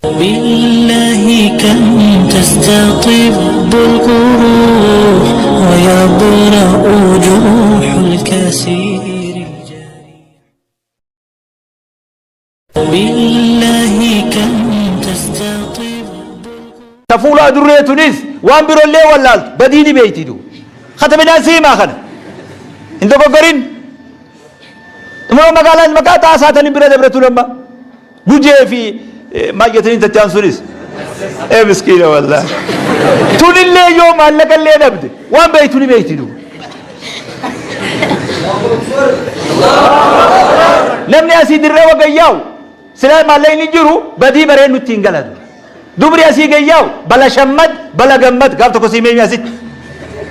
بالله كم تستطب الجروح ويبرأ جروح الكثير الجريح. بالله كم تستطب. Ta fuula adurree tunis waan birollee wallaaltu badii ni beeyti du. Katabinaan si himaa kana. Hin dogoggorin. Immoo magaalaan maqaa xaasaa taniin bira dabretu lamma. Gujee fi maal jettanii tachaan sunis. Ee miskiina wallaahi. Tunillee yoo maallaqa illee dhabde waan beektu ni beekti du. Namni asii dirree wagayyaa'u silaa maallaqni jiru badii baree nutti hin galatu. Dubri asii gayyaa'u bala shammad bala gammad gaaf tokko sii meemi asitti.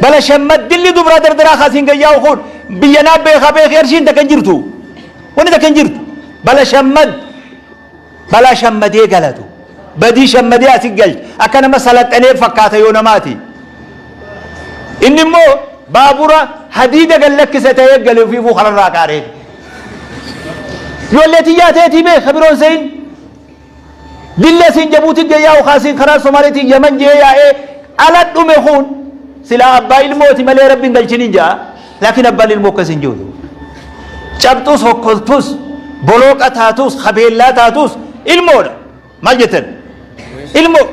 Bala shammad dilli dubraa dardaraa kaasiin gayyaa'u kun biyya naa beekaa beekee arshiin takka hin jirtu. Wanni takka hin jirtu. Bala shammad balaa shammadee galatu. Badii shammadee asi galcha. Akka nama salaxxanee fakkaata yoo namaati. Inni immoo baabura hadiida gad lakkise ta'ee gale ofiifuu kararraa qaaree. Ijoollee tiyyaa teetii beeka biroon se'in. Dilli asiin Jabuutii gayyaa'u kaasiin karaa Somaaliitiin Yaman jee yaa'ee ala dhume kun silaa abbaa ilmooti malee rabbi hin galchiniin ja'a. Laakiin abbaan ilmoo akkas hin jiru. Cabxus hokkoltus bolooqa taatus kabeellaa taatus ilmoodha. Maal jettan? Ilmoo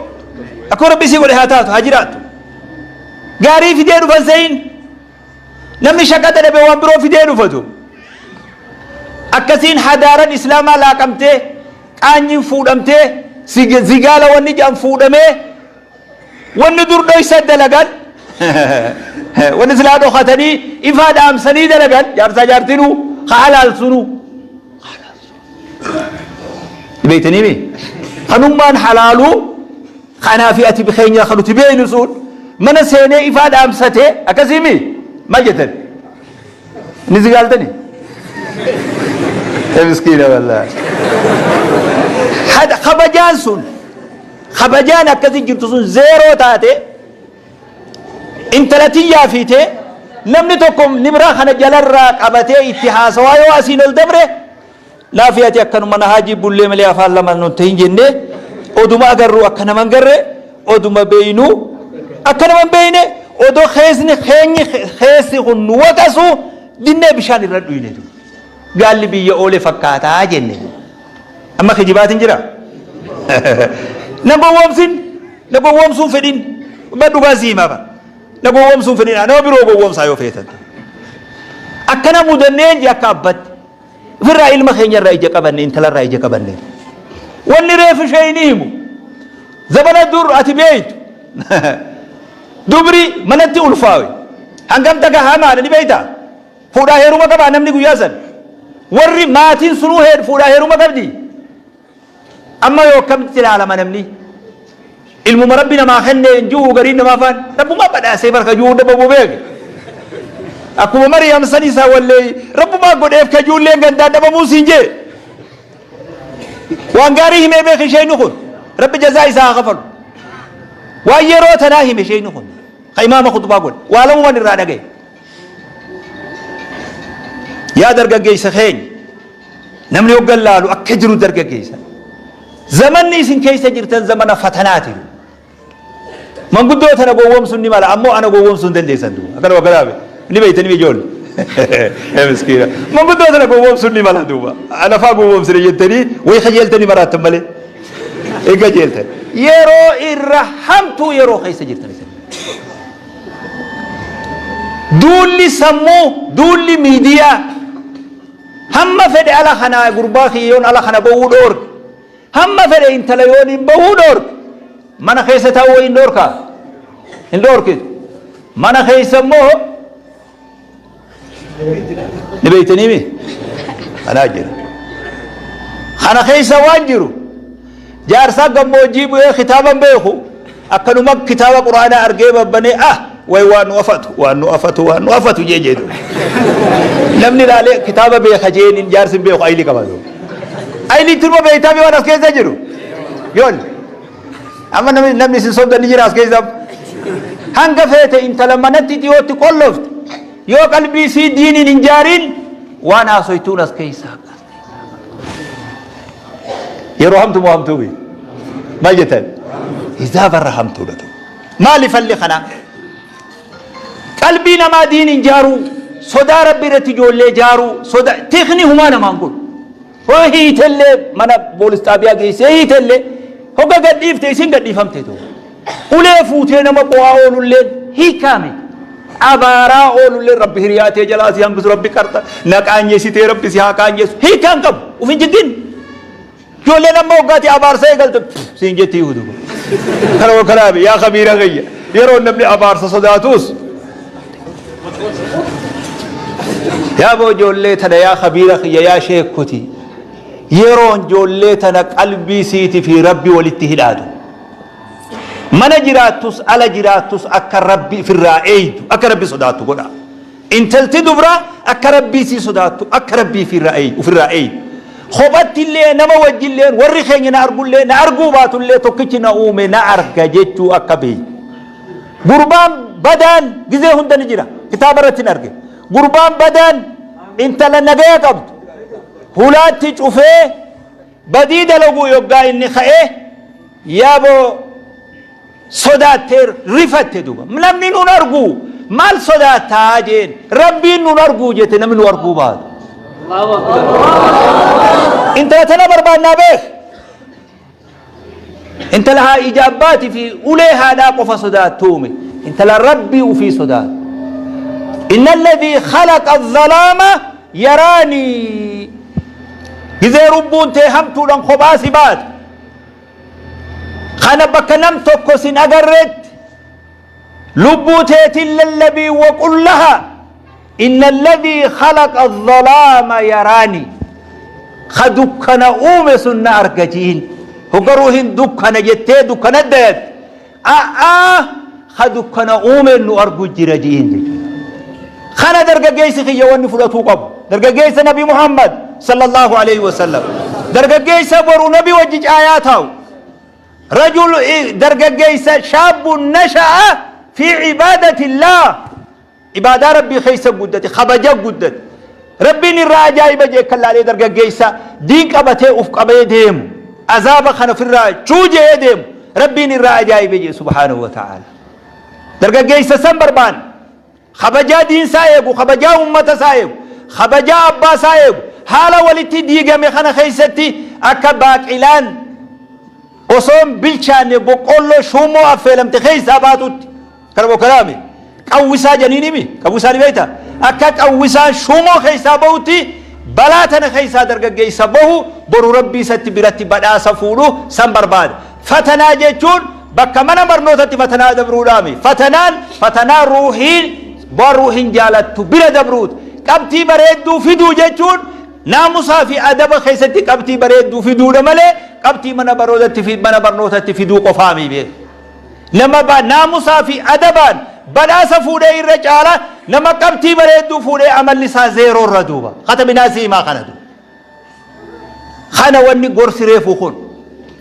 akkuma rabbi isii godhe haa taatu haa jiraattu. Gaarii fidee dhufan se'in. Namni shaqaxa dhabe waan biroo fidee dhufatu. Akkasiin hadaaran islaamaa laaqamtee qaanyiin fuudhamtee zigaala wanni jedhan fuudhamee wanni dur dhoysa dalagan wanni silaa dhokatanii ifaa dhaamsanii dalagan jaarsaa jaartinuu ka halaal sunuu. Beektanii mi? Kanummaan halaaluu kanaa fi ati keenya kan nuti beeknu sun mana seenee ifaa dhaamsatee akkasii mi? Maal jettan? Ni zigaaltani? Ee miskiina wallaahi. Kabajaan sun kabajaan akkasii jirtu sun zeeroo taate intala tiyyaa fiitee namni tokko nibraa kana jalarraa qabatee itti haasawaa yoo asiin ol dabre Laafi ati akkanuma na haajii bullee malee afaan lama nun tahin jennee oduma agarru akka nama hin garre oduma beeynu akka nama hin beeyne odoo keesni keenyi keessi kun nu waqasu dinnee bishaan irra dhuyne gaalli biyya oole fakkaataa jenne. Amma kijibaatiin jira. Na gowwoomsin, na gowwoomsuun fedhin ba dhugaa sii himaa bara. Na gowwoomsuun fedhin nama biroo gowwoomsaa yoo feetan. Akkana mudanneen je akka abbatti. Ofirraa ilma keenya irraa ija qabanne, intala irraa ija qabanne. Wanni reefu ishee hin himu. Zabana dur ati beeytu. Dubri manatti ulfaawe. Hangam takka hamaadha ni beeyta. Fuudhaa heeruma qabaa namni guyyaa san. Warri maatiin sunuu fuudhaa heeruma qabdi. Amma yoo akkamitti ilaalama namni? Ilmuma Rabbi namaa kenne hin jiru gariin namaa faan Rabbumaa badhaasee barka jiru dhabamuu beeke. Akkuma Mariyam san isaa wallee Rabbumaa godheef ka ijoolleen gandaan dhabamuu siin jee. Waan gaarii himee beeke isheen kun Rabbi jazaa isaa haa kafalu. Waan yeroo tanaa hime isheen kun ka imaama khutbaa godhe waa lamuman irraa dhagaye. Yaa dargaggeessa keenya, namni hoggan laalu akka jiru dargaggeessa. Zamanni isin keessa jirtan zamana fatanaati. Manguddoo tana gowwoomsuun ni mala, ammoo ana gowwoomsuu hin dandeessan duuba. Akkana wakkanaa ni beeytanii ijoollee. Ee miskiina. Manguddoo tana gowwoomsuun ni mala duuba. Ana faa gowwoomsine jettanii wayi kajeeltanii maraattan malee. Hin kajeeltan. Yeroo irra hamtuu yeroo keessa jirtan isin. Duulli sammuu, duulli miidiyaa hamma fedhe ala kanaa gurbaa kiyya yoon ala kana bahuu dhoorke, hamma fedhe intala yoon hin bahuu dhoorke, mana keessa taa'uu wayi hin dhoorkaa? Hin dhoorkitu. Mana keessa immoo Ni beektanii mi? Kanaa jira. Kana keessa waan jiru jaarsaa gammoojjii bu'ee kitaaba hin beeku akkanuma kitaaba quraanaa argee babbanee ah way waan nu afatu waan nu afatu waan nu afatu jee jedhu. Namni ilaalee kitaaba beeka jeeniin jaarsi hin beeku ayilii qaba. Ayilii turma beektaa waan as keessa jiru. Yoon Amma namni namni isin sobdan ni jira as keessa. Hanga feete intala manatti dhiyootti qollofte yoo qalbii isii diiniin hin jaariin waan haasoytuun as keessa. Yeroo hamtu moo hamtuu bi? Maal jettan? Hizaaba irra hamtuudha ta'u. Maali falli kanaa? Qalbii namaa diiniin jaaruu, sodaa Rabbi irratti ijoollee jaaruu, soda tikni humaa namaan godhu. Hoo hiitellee mana poolis xaabiyaa geessee hiitellee hogga gadhiifte isin gadhiifamte ta'u. Ulee fuutee nama qo'aa oolulleen hiikaa miti. Abaaraa oolulleen Rabbi hiriyaa tee jalaa si hambisu Rabbi qarxa na qaanyessitee Rabbi si haa qaanyessu hiikaa hin qabu. Uf hin jiggin. Ijoolleen amma hoggaati abaarsa eegalte siin jetti yihudu. Kana kanaaf yaa kabiira kiyya yeroo namni abaarsa sodaatus yaa boo ijoollee tana yaa kabiira kiyya yaa sheekoti yeroon ijoollee tana qalbii siiti fi rabbi walitti hidhaatu. Mana jiraattus ala jiraattus akka rabbi ifirraa eeydu akka rabbi sodaattu godha. Intalti dubraa akka Rabbii isii sodaattu, akka Rabbii ufirraa eeydu. Kophattillee nama wajjilleen warri keenya na argullee na arguu baatullee tokkichi na uume na arga jechuu akka beeytu. Gurbaan badaan gizee hunda ni jira. Kitaaba irratti hin arge. Gurbaan badaan intala nagaya qabdu hulaatti cufee badii dalaguu yoggaa inni ka'e yaaboo sodaattee rifatte duuba namni nun arguu maal sodaattaa jeen rabbiin nun arguu jette namni nu arguu baatu intala tana barbaannaa beek intala haa ija abbaati fi ulee haadhaa qofa sodaattuume intala rabbii ufii sodaatu inna alladhii khalaqa adh-dhalaama yaraanii gizee rubbuun tee hamtuudhaan kophaa si baate Kana bakka nam tokko sin agarretti lubbuu teetiin lallabii waqul laha inna alladhii khalaqa adh-dhalaama yaraani ka dukkana uume sun na arga jiin hogga ruuhin dukkana jettee dukkana dayatte a'aa ka dukkana uumeen nu argu jira jiin jechuudha. Kana dargaggeessi kiyya wanni fudhatuu qabu. Dargaggeessa Nabi Muhammad sallallahu alaihi wasallam. Dargaggeessa boru Nabi wajji caayaa taa'u. Rajul dargaggeessa shaabbu nasha'a fi ibadatillah. Ibaadaa Rabbii keessa guddate, kabaja guddate. Rabbiin irraa ajaa'iba jee kan laalee dargaggeessa diin qabatee uf qabee deemu. Azaaba kana ofirraa chuujee deemu. Rabbiin irraa ajaa'ibe jee subhaanahu wa ta'ala. Dargaggeessa san barbaanna. Kabajaa diin isaa eegu, kabajaa ummata isaa eegu, kabajaa abbaa isaa eegu, haala walitti diigame kana keessatti akka baaqilaan osoo hin bilchaanne boqqoolloo shuummoo affeelamte keessaa baatutti. Kana bokkalaame qawwisaa janiin himi qawwisaa ni beekta akka qawwisaan shuumoo keessaa bahutti balaa tana keessaa dargaggeessa bahu boru rabbii isatti biratti badhaasa fuudhu san barbaada. Fatanaa jechuun bakka mana barnootatti fatanaa dabruudhaami. Fatanaan fatanaa ruuhiin waan ruuhiin jaalattu bira dabruuti. Qabxii bareedduu fiduu jechuun naamusaa fi adaba keessatti qabxii bareedduu fiduudha malee qabxii mana baroodatti fi mana barnootatti fiduu qofaami beeku. Nama ba naamusaa fi adabaan badhaasa fuudhee irra caala nama qabxii bareedduu fuudhee amalli isaa zeeroo irra duuba. Katabinaa si himaa kana duuba. Kana wanni gorsi reefu kun.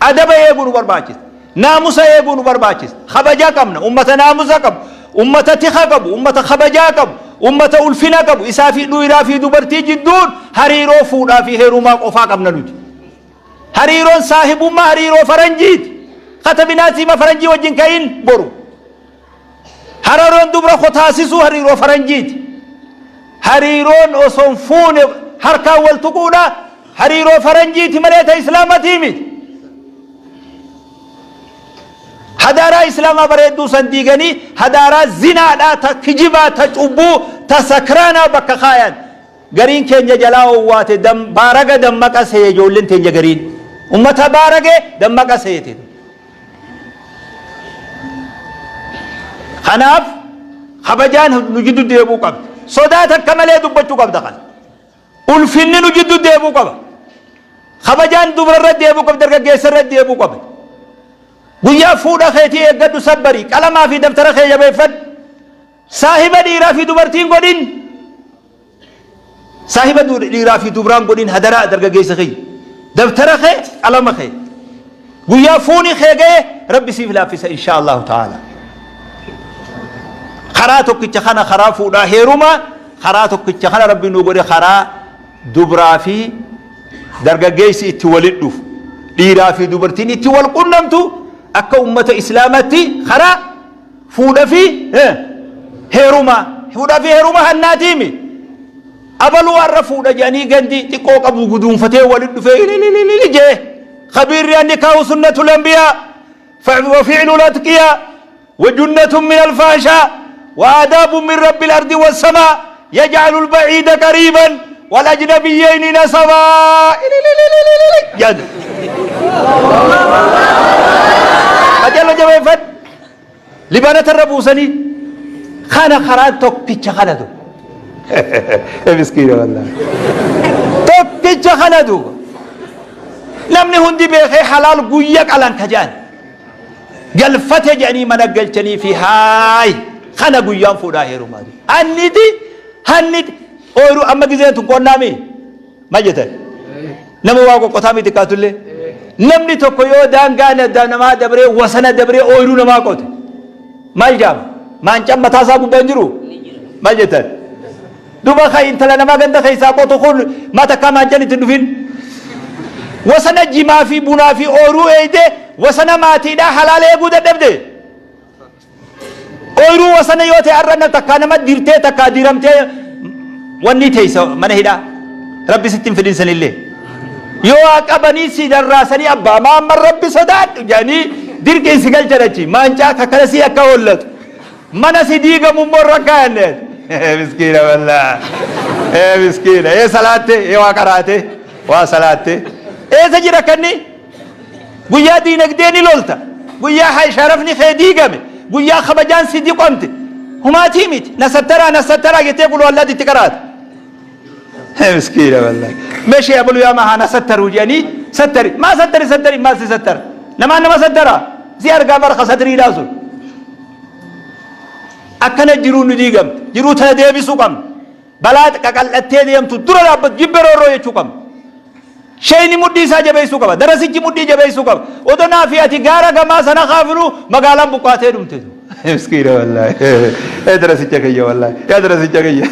Adaba eeguu nu barbaachisa. Naamusa eeguu nu barbaachisa. Kabajaa qabna. Ummata naamusa qabu. Ummata tika qabu. Ummata kabajaa qabu. Ummata ulfina qabu. Isaa fi dhiiraa fi dubartii jidduun hariiroo fuudhaa fi heerumaa qofaa qabna nuti. Hariiroon saahibummaa hariiroo faranjiiti. Katabinaa siima faranjii wajjin ka'in boru. Hariiroon dubra kotaasisuu hariiroo faranjiiti. Hariiroon osoo hin fuune harkaan wal tuquudha hariiroo faranjiiti malee ta islaamatii miti. Hadaaraa islaamaa bareedduu san diiganii hadaaraa zinaadhaa ta kijibaa ta cubbuu ta sakraanaa bakka kaayan. Gariin keenya jalaa owwaate baaraga dammaqa seeye ijoolleen teenya gariin. Ummata baarage dammaqa seete. Kanaaf kabajaan nu jiddu deebuu qabdi. Sodaa takka malee dubbachuu qabda kana. Ulfinni nu jiddu deebuu qaba. Kabajaan dubra irra deebuu qabdi, dargaggeessa irra deebuu qabdi. Guyyaa fuudha keetii eeggadhu sabbarii, qalamaa fi dabtara kee jabeeffadhu. Saahiba dhiiraa fi dubartii hin godhin. Saahiba dhiiraa fi dubraa hin godhin hadaraa dargaggeessa kiyya. Dabtara kee qalama kee. Guyyaa fuuni kee ga'e Rabbi siif laaffisa inshaa Allahu ta'ala. Karaa tokkicha kana karaa fuudhaa heerumaa karaa tokkicha kana Rabbi nuu godhe karaa dubraa fi dargaggeessi itti walit dhufu. Dhiiraa fi dubartiin itti wal qunnamtu akka ummata Islaamatti karaa fuudha fi heeruma. Fuudha fi heeruma hannaatiimi. Abaluu har'a fuudha jedhanii gandi xiqqoo qabu guduunfatee walitti dhufee ilililili jee. Khabiirri annikaahu sunnatul anbiyaa wa fi'lul atqiyaa wa junnatun min alfaashaa wa aadaabun min rabbil ardi wassamaa yaj'alu alba'iida qariiban wal ajnabiyyayni nasabaa ililililili jedhan. Qajeello jabeeffadhu. Libaanata irra buusanii kana karaan tokkicha kana du. Miskiina wallaahi. Tokkicha kana duuba. Namni hundi beekee halaal guyya qalan ka jedhan. Galfate jedhanii mana galchanii fi haay kana guyyaan fuudhaa heerumaa. Hanniti hanniti ooyiruu amma gizeen tun qonnaamii. Maal jettan? Nama waa qoqqotaa miti xiqqaatullee. Namni tokko yoo daangaa namaa dabree wasana dabree ooyiruu namaa qote. Maal jaama? Maancaan mataa isaa gubbaa hin jiru? Maal jettan? Duba kan intala namaa ganda keessaa qotu kun maa takkaa maancaan itti hin dhufin? Wasana jimaa fi bunaa fi ooyiruu eegdee wasana maatiidhaa halaala eeguu dadhabde. Ooyruu wasana yoo ta'e har'a takkaa nama dirtee takkaa diramtee wanni teessa mana hidhaa. Rabbi sitti hin fidin sanillee. Yoo haa qabanii si darraasanii abbaa maamman rabbi sodaadhu jedhanii dirqiin si galchan achi maancaa kakkala si akka hollatu. Mana si diigamu immoo irra kaayanne. Miskiina wallaa. Miskiina. Ee salaatte ee waa qaraate waa salaatte. Eessa jira kanni? Guyyaa diinagdee ni lolta. Guyyaa sharafni kee diigame. Guyyaa kabajaan si diqamte. Humaatii miti. Na sattaraa na sattaraa jettee quluu allaatti itti qaraata. Miskiina wallahi. Meshee abalu yaa mahaa na sattaruu jedhanii sattari. Maa sattari sattari maal si sattara? Namaan nama sattara. Si argaa barka satriidhaa sun. Akkana jiruu nu diigamte. Jiruu tana deebisuu qabna. Balaa qaqal'attee deemtu dura dhaabbatu jibbe roorroo jechuu qabna. Sheeyni mudhii isaa jabeessuu qaba. Darasichi mudhii jabeessuu qaba. Odoo naa fi ati gaara gamaa sana kaafnu magaalaan buqqaatee dhumte. Miskiina wallaahi. Ee darasicha kiyya wallaahi. Yaa darasicha kiyya.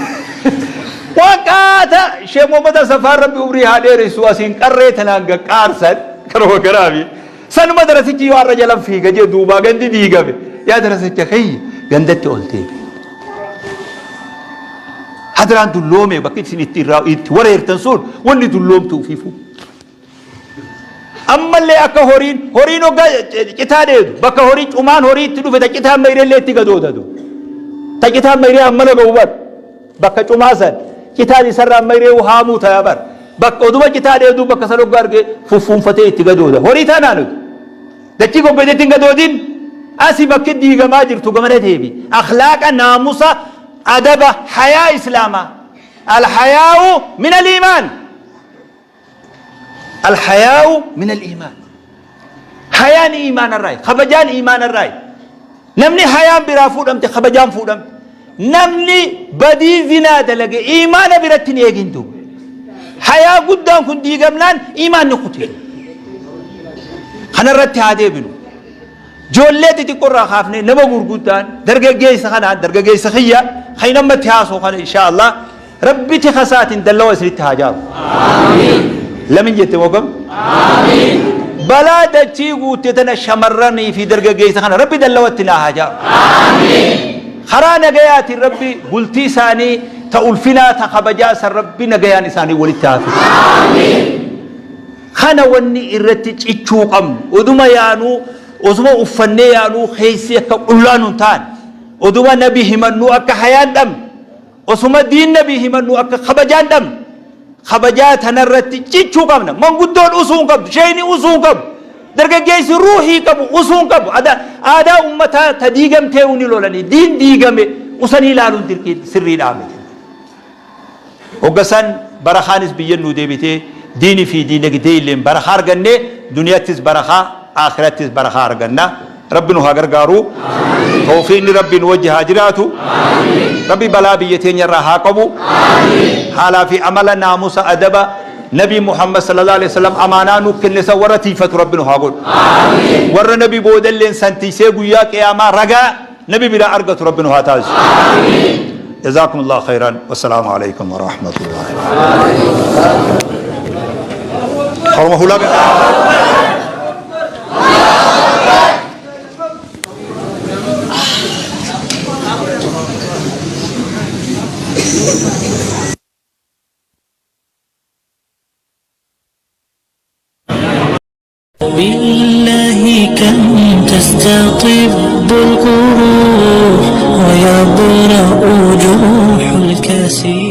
Waan qaata Sheekh Muhammad Asafaan Rabbi umrii haa dheeressu asiin qarree tanaan gaqqaarsan kanuma kanaafi. Sanuma darasichi yoo har'a jalan fiiga jee duubaa gandi diigame. Yaa darasicha kiyya gandatti ol deebi. Hadraan dulloome bakki isin itti irraa itti wareertan sun wanni dulloomtu ufiifuu. Ammallee akka horiin horiin hoggaa citaa dheedu bakka horii cumaan horii itti dhufe ta citaa mayrellee itti gadoodatu. Ta citaa mayree hammana ga'u bar bakka cumaa san citaan isarraa mayree haamuu ta'a bar bakka oduma citaa dheeduu bakka san hoggaa argee fuffuunfatee itti gadooda horii taanaa nuti. Dachii goggoytetti hin gadoodin. Asi bakki diigamaa jirtu gamana deebi. Akhlaaqa, naamusa, adaba, hayaa Islaamaa. Alhayaa'u min al-iimaan. Alhayaa'u min al-iimaan. Hayaan iimaanarraayi. Kabajaan iimaanarraayi. Namni hayaan biraa fuudhamte kabajaan fuudhamte. Namni badii zinaa dalage iimaana biratti hin eegin duuba. Hayaa guddaan kun diigamnaan iimaanni kute. Kanarratti haa deebinu. Ijoollee xixiqqoo irraa kaafnee nama gurguddaan dargaggeessa kanaan dargaggeessa kiyya kan amma itti haasoo kana inshaa Allah Rabbi tika isaatiin dallawa isinitti haa jaaru. Lamin jette moo kam? Balaa dachii guutte tana shamarranii fi dargaggeessa kana Rabbi dallawatti naa haa jaaru. Karaa nagayaatiin Rabbi bultii isaanii ta ulfinaa ta kabajaa san Rabbi nagayaan isaanii walitti haa fidu. Kana wanni irratti cichuu qabnu oduma yaanuu osuma uffannee yaanuu keessi akka qullaa nun taane oduma nabi himannuu akka hayaan dhabne Osuma diin nabii himannu akka kabajaa hin dhabne. Kabajaa tanarratti cichuu qabna. Manguddoon usuu hin qabdu. Sheeyni usuu hin qabu. Dargaggeessi ruuhii qabu usuu hin qabu. Aadaa ummataa ta diigamtee ni lolanii. Diin diigame usanii ilaaluun dirqii sirriidhaa miti. Hogga san barakaanis biyya nuu deebitee diinii fi diinagdee illeen barakaa arganne duniyattis barakaa aakhirattis barakaa arganna. Rabbi nu haa gargaaru. Tawfiiqni Rabbi nu wajji haa jiraatu. Rabbi balaa biyya teenya irraa haa qabu. Haalaa fi amala naamusa adaba Nabi Muhammad sallallahu alaihi wasallam amaanaa nu kenne san warra tiifatu Rabbi nu haa godhu. Warra Nabi boodalleen san tiisee guyyaa qiyaamaa ragaa Nabi biraa argatu Rabbi nu haa taasisu. جزاكم الله خيرا والسلام عليكم ورحمة الله. تستطب القروح ويبرأ جروح الكثير.